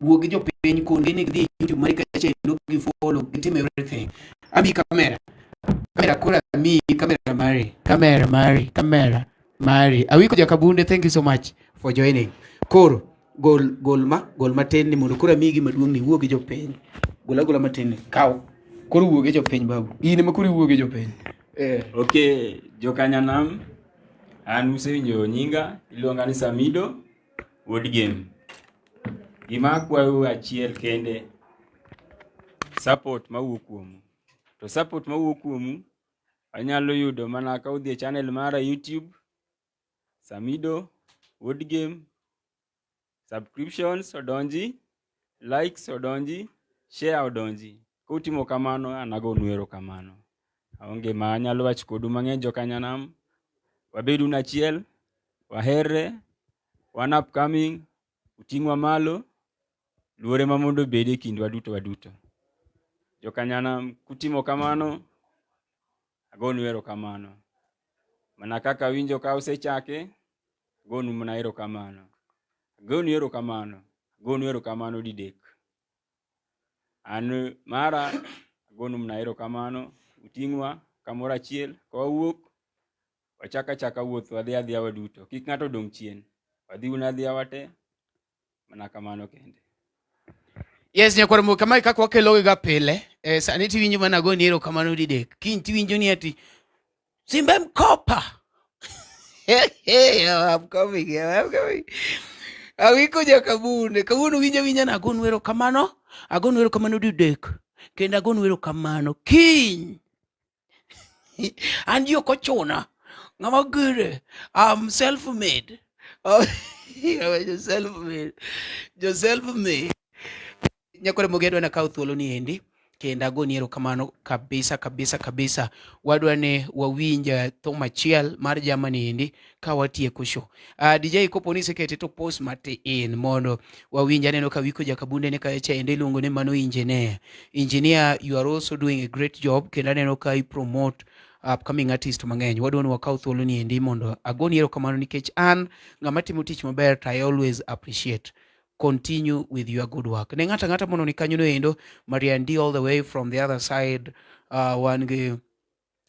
Wuo gi jopiny kuongi ni gidhi e YouTube mari kacha kendo gi follow, gitim everything. Ami kamera. Kamera koro amiyi kamera mari. Kamera mari, kamera mari. Awiko Jakabunde, thank you so much for joining. Koro, gol gol ma, gol matin ni mondo koro amiyi gima duong' ni iwuo gi jopiny. Gol agola matin ni, kaw. Koro wuo gi jopiny babu. In ema koro iwuo gi jopiny. Okay, jokanyanam, an usewinjo nyinga, iluonga ni Samido Wuod Gem. Gima akwayou achiel kende, support mawuok kuomu. To support mawuok kuomu anyalo yudo mana ka udhi e channel mara YouTube, Samido Wuod Gem, subscriptions odonji, likes odonji, share odonji. Kutimo kamano, an agonu erokamano. Aonge ma anyalo wacho kodu mang'eny jokanyanam. Wabedu achiel, waherre, wan upcoming, uting'wa malo, luor ema mondo obed e kindwa duto waduto. Jokanyanam, kutimo kamano, agonu erokamano. Mana kaka awinjo ka usechake, agonu mana erokamano. Agonu erokamano, agonu erokamano didek. An mara, agonu mana erokamano, uting'wa kamoro achiel, ka wawuok, wachak achaka wuoth wadhi adhiya waduto. Kik ng'ato dong' chien. Wadhi un adhiya wate, mana kamano kende. Yes, nyakwar mo kama kaka wakelo ga pile. Sani tiwinjo mana agoni erokamano didek. Kiny tiwinjo ni ati Simba Mkopa. Hey, I'm coming, I'm coming. Awiko Jakabunde. Kawuono winjo winja na agonu erokamano. Agonu erokamano didek. Kendo agonu erokamano kiny. An ji ok ochuna. Ng'ama gire. I'm self-made. Oh, self-made. Jo self-made. Nyakwar Mogi adwa nakaw thuolo ni endi. Kendo agoni erokamano kabisa kabisa kabisa. Wadwa ni wawinj thum achiel mar jamani endi ka watieko show. DJ kopo ni isekete to post matin mondo wawinj. Aneno ka Wiko Jakabunde ni kacha ende iluongo ni mano engineer. Engineer, you are also doing a great job kendo aneno ka i promote upcoming artist mang'eny. Wadwa ni wakaw thuolo ni endi mondo agoni erokamano nikech an ng'ama timo tich maber to I always appreciate. Continue with your good work. Ne ng'ato ang'ata mono ni kanyo no endo, Marian D all the way from the other side, wan gi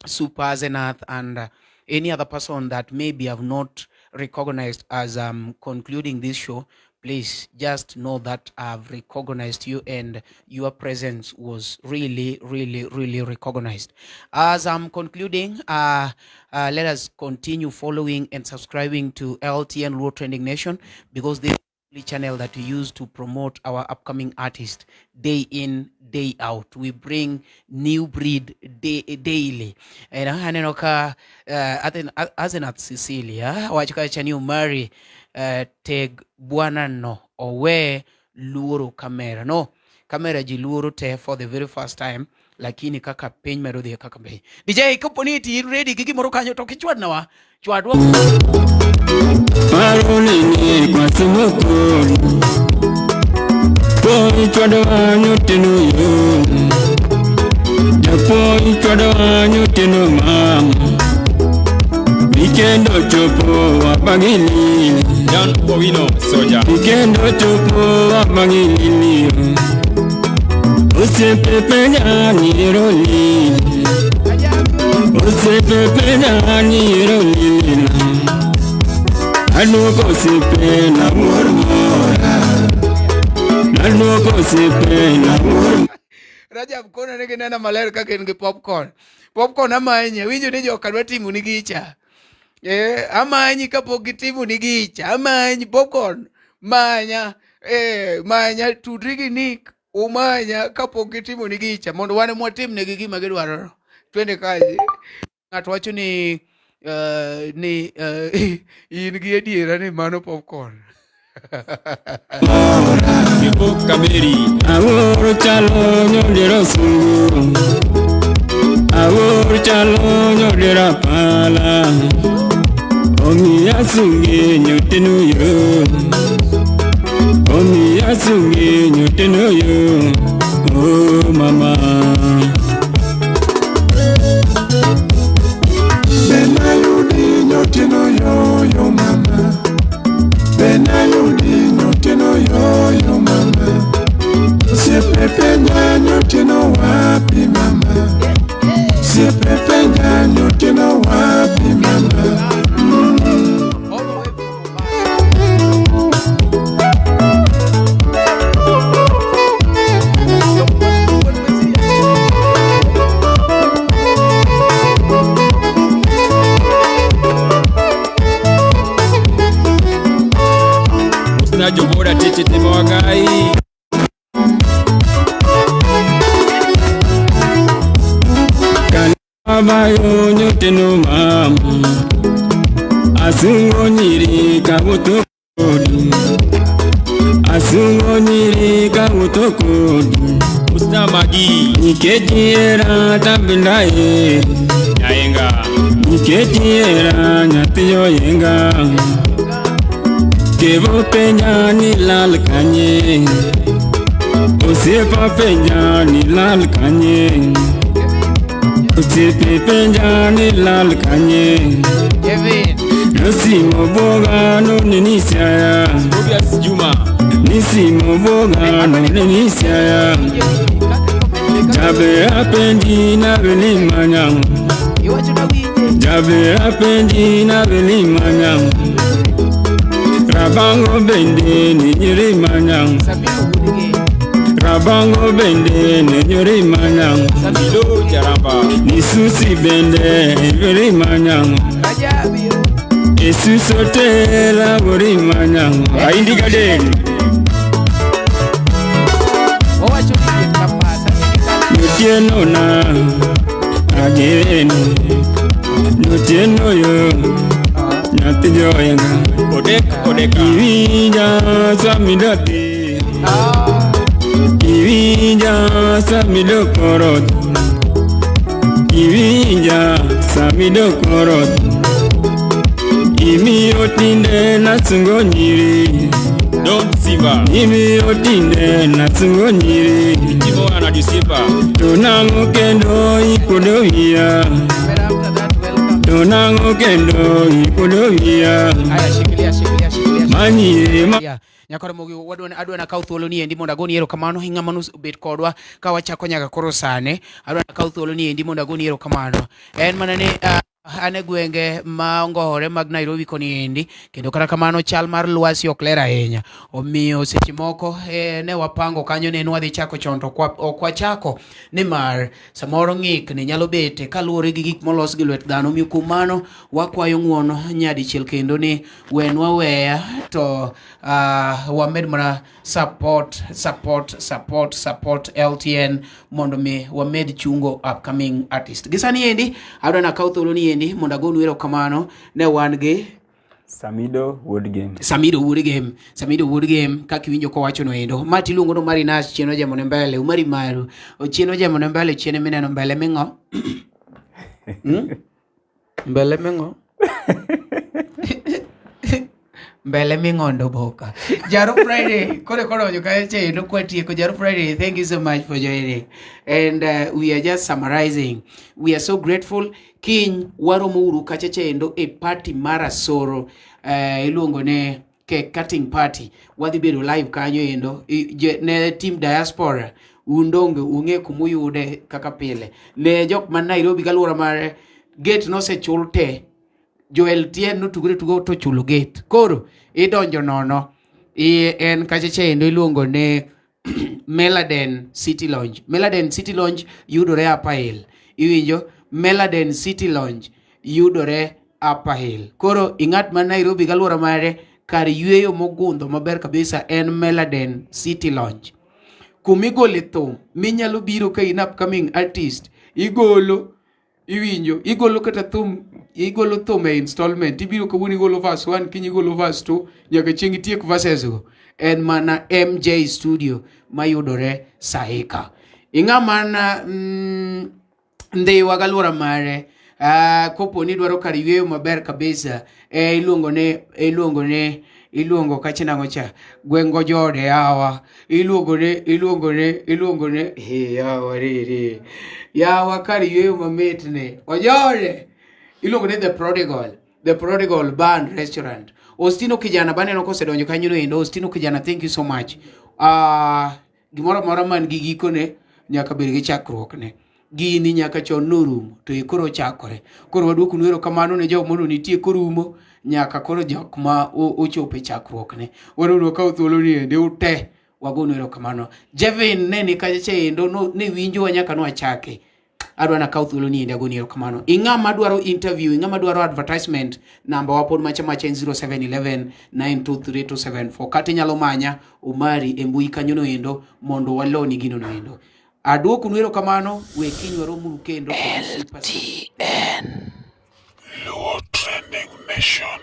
Super Asenath and any other person that maybe have not recognized as I'm concluding this show, please just know that I've recognized you and your presence was really, really, really recognized. As I'm concluding, let us continue following and subscribing to LTN Luo Trending Nation, because this is the only channel that we use to promote our upcoming artists day in, day out. We bring new breed daily. And aneno ka Asenath Cecilia wacho kacha ni Omari teg bwana no owe luoro kamera. No, kamera ji luoro te for the very first time, lakini kaka piny medo dhi e kaka piny. DJ kapo ni iti ready gi gimoro kanyo to kichwadnawa chwadwa. Marunini kwa simokoni Poi chwado wanyo teno yo Japoi chwado wanyo teno mama Weekend ochopo wapangilili Dan Owino Soja. Weekend ochopo wapangilili Osiepe penja ni lili Osiepe penja ni lili Aduoko osiepe na wuor mora Aduoko osiepe na wuor Rajab kona ne ginena maler kaka en gi popcorn. Popcorn amanyi, awinjo ni joka dwa timo ni gicha. Amanyi kapok gitimo ni gicha. Amanyi popcorn. Manya, manya tudri gi Nick, umanya kapok gitimo ni gicha mondo wan ema watimnegi gima gidwaro. Twende kazi. Ng'ato wacho ni in gi adiera ni mano popcorn. Kibu Kameri. Awuor chalo nyodiero sungu Awuor chalo nyodiero apala Omiya sunge nyoteno yo Omiya sunge nyoteno yo Oh mama Benayudi nyotieno yoyo mama Benayudi nyotieno yoyo mama Osiepe penja nyotieno wapi mama Osiepe penja nyotieno wapi mama All the way from Mombasa. Usna Jobora Tete Temawagai. Abayo nyoteno mama Asungo nyiri kawuotho kodi Asungo nyiri kawuotho kodi Usna Magi. Nikech ihera tabindae Nyaenga. Nikech ihera nyathi oyenga Kevo penja ni lal kanye Osiepa penja ni lal kanye Osiepe penja ni lal kanye Kevin. Nosimo boga no nenisiaya Tobias Juma. Nisimo boga no nenisiaya Jabe apenji na belimanya Iwacho na winje. Jabe apenji na belimanya Rabango bende ni nyiri manyang Sabino Wuodgi. Rabango bende ni nyiri manyang Ilo Jaramba. Nisusi bende nyiri manyang Rajabi. Isuso tela buri manyang Aindi Garden. Owacho ni liet ka pasa. Notieno na ageno Notieno yo nyathi joyenga Odek Odeka. Iwinja samidati Ah. Iwinja Iwinja samido koro Iwinja samido koro Imiyo tinde nasungo nyiri Don Simba. Imiyo tinde nasungo nyiri Timo wana Simba. To nang'o kendo ikuodo wiya But after that, welcome. To nang'o kendo ikuodo wiya Aya, shikilia, shikilia, shikilia. Manyiri ma Yeah. Nyakoro mogi wadwa adwa nakaw thuolo ni endi mondo agoni erokamano ing'ama nobet kodwa ka wachako nyaka koro sani adwa nakaw thuolo ni endi mondo agoni erokamano en mana ni an e gwenge ma ongohore mag Nairobi koni endi kendo kata kamano chal mar lwasi ok ler ahinya omiyo seche moko ne wapango kanyo ne nwadhi chako chon to ok wachako nimar samoro ng'ikni nyalo bete kaluwore gi gik molos gi lwet dhano omiyo kuom mano wakwayo ng'uono nyadichiel kendo ni wenwa weya to wamed mana support support support support LTN mondo mi wamed chungo upcoming artist. Gi sani endi adwa nakaw thuolo ni endi mondo agonu erokamano ne wan gi Samido Wuod Game. Samido Wuod Game, Samido Wuod Game kaka iwinjo kowacho no endo. Ma tiluongo no Marinas chien ojemo ne mbele, Umari maru. Chien ojemo ne mbele, chien mineno mbele ming'o. Mbele ming'o? Mbele ming'ondo boka. Jaro Friday, kore koro jo kae no kwatieko. Jaro Friday, thank you so much for joining. And we are just summarizing. We are so grateful. Kiny waromo uru kacha chendo e party mar Asoro. Iluongo ne cake cutting party. Wadhi bedo live kanyo endo. Ne team diaspora un donge ung'e kumuyude kaka pile. Ne jok man Nairobi kaluora mare gate nosechul te. Jo LTN notugore tugo to chulo gate. Koro idonjo nono. En kacha chendo iluongo ne Meladen City Lounge. Meladen City Lounge yudore Upper Hill. Iwinjo? Meladen City Lounge yudore Upper Hill. Koro ing'at man Nairobi galuora mare kar yueyo mogundho maber kabisa en Meladen City Lounge. Kumigole thum minyalo biro ka in upcoming artist igolo iwinjo igolo kata thum igolo thum e installment ibiro kawuono igolo verse 1 kiny igolo verse 2 nyaka chieng' itiek verses go en mana MJ Studio mayudore Saika ing'a mana Ndhiwa galuora mare kopo ni idwaro kar yueyo maber kabisa iluongo ne iluongo ne iluongo kacha nang'o cha gwengo jode yawa iluongo ne iluongo ne iluongo ne he yawa rere yawa kar yueyo mamit ne ojode iluongo ni The Prodigal The Prodigal Band Restaurant. Ostino Kijana baneno kosedonjo kanyo no endo. Ostino Kijana, thank you so much. Gimoro amora man gi gikone nyaka bed gi chakruokne. Gini nyaka chon norumo to e koro ochakore. Koro waduokonu erokamano ne jok mondo nitie korumo nyaka koro jok ma ochopo e chakruokne. Wan wakaw thuolo ni ende ute wagonu erokamano. Jevin ne ni kacha cha endo no, ne winjowa nyaka nwachake. Adwa nakaw thuolo ni ende agoni erokamano. Ing'ama dwaro interview, ing'ama dwaro advertisement, namba wa pod macha macha en 0711 923274. Kata inyalo manya Omari e mbui kanyo no endo mondo waloni gino no endo. Aduokonu erokamano, we kiny waromuru kendo. LTN Luo Trending Nation.